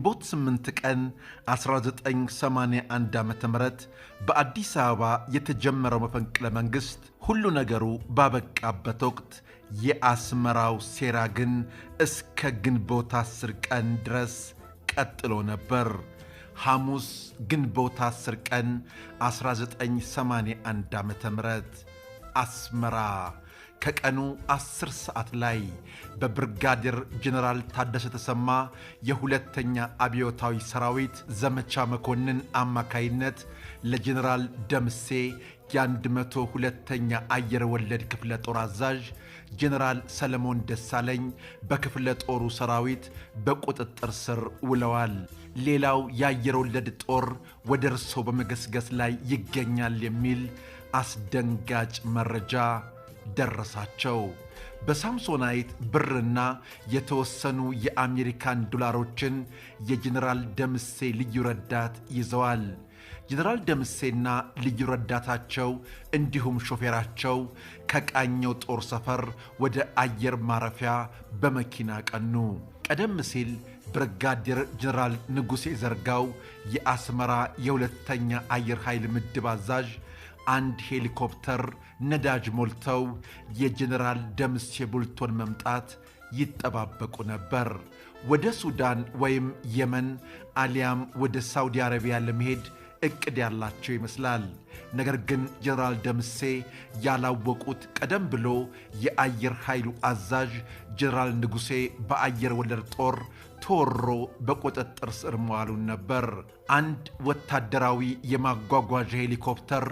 ግንቦት 8 ቀን 1981 ዓ ም በአዲስ አበባ የተጀመረው መፈንቅለ መንግሥት ሁሉ ነገሩ ባበቃበት ወቅት የአስመራው ሴራ ግን እስከ ግንቦት 10 ቀን ድረስ ቀጥሎ ነበር። ሐሙስ ግንቦት 10 ቀን 1981 ዓ ም አስመራ ከቀኑ 10 ሰዓት ላይ በብርጋዴር ጀኔራል ታደሰ ተሰማ የሁለተኛ አብዮታዊ ሰራዊት ዘመቻ መኮንን አማካይነት ለጀኔራል ደምሴ የ102ኛ አየር ወለድ ክፍለ ጦር አዛዥ ጀኔራል ሰለሞን ደሳለኝ በክፍለ ጦሩ ሰራዊት በቁጥጥር ስር ውለዋል። ሌላው የአየር ወለድ ጦር ወደ እርሶ በመገስገስ ላይ ይገኛል የሚል አስደንጋጭ መረጃ ደረሳቸው። በሳምሶናይት ብርና የተወሰኑ የአሜሪካን ዶላሮችን የጀኔራል ደምሴ ልዩ ረዳት ይዘዋል። ጀኔራል ደምሴና ልዩ ረዳታቸው እንዲሁም ሾፌራቸው ከቃኘው ጦር ሰፈር ወደ አየር ማረፊያ በመኪና ቀኑ። ቀደም ሲል ብርጋዴር ጀኔራል ንጉሴ ዘርጋው የአስመራ የሁለተኛ አየር ኃይል ምድብ አዛዥ አንድ ሄሊኮፕተር ነዳጅ ሞልተው የጀኔራል ደምሴ ቡልቶን መምጣት ይጠባበቁ ነበር። ወደ ሱዳን ወይም የመን አሊያም ወደ ሳውዲ አረቢያ ለመሄድ እቅድ ያላቸው ይመስላል። ነገር ግን ጀኔራል ደምሴ ያላወቁት ቀደም ብሎ የአየር ኃይሉ አዛዥ ጀኔራል ንጉሴ በአየር ወለድ ጦር ተወሮ በቁጥጥር ስር መዋሉን ነበር። አንድ ወታደራዊ የማጓጓዣ ሄሊኮፕተር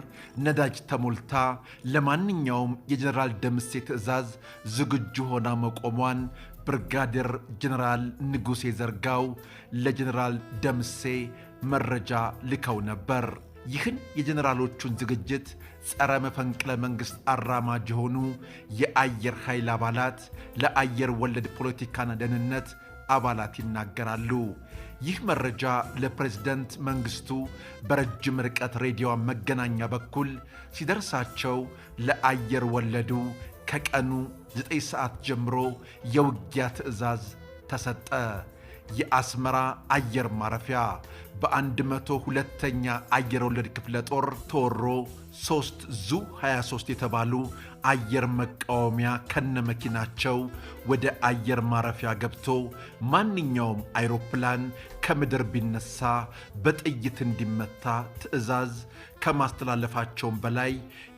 ነዳጅ ተሞልታ ለማንኛውም የጀኔራል ደምሴ ትዕዛዝ ዝግጁ ሆና መቆሟን ብርጋዴር ጀኔራል ንጉሴ ዘርጋው ለጀኔራል ደምሴ መረጃ ልከው ነበር። ይህን የጀኔራሎቹን ዝግጅት ጸረ መፈንቅለ መንግሥት አራማጅ የሆኑ የአየር ኃይል አባላት ለአየር ወለድ ፖለቲካና ደህንነት አባላት ይናገራሉ። ይህ መረጃ ለፕሬዝደንት መንግስቱ በረጅም ርቀት ሬዲዮ መገናኛ በኩል ሲደርሳቸው ለአየር ወለዱ ከቀኑ 9 ሰዓት ጀምሮ የውጊያ ትዕዛዝ ተሰጠ። የአስመራ አየር ማረፊያ በ102ኛ አየር ወለድ ክፍለ ጦር ተወሮ 3 ዙ 23 የተባሉ አየር መቃወሚያ ከነመኪናቸው ወደ አየር ማረፊያ ገብቶ ማንኛውም አይሮፕላን ከምድር ቢነሳ በጥይት እንዲመታ ትዕዛዝ ከማስተላለፋቸውም በላይ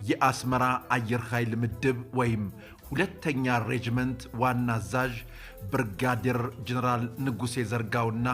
የአስመራ አየር ኃይል ምድብ ወይም ሁለተኛ ሬጅመንት ዋና አዛዥ ብርጋዴር ጀነራል ንጉሴ ዘርጋውና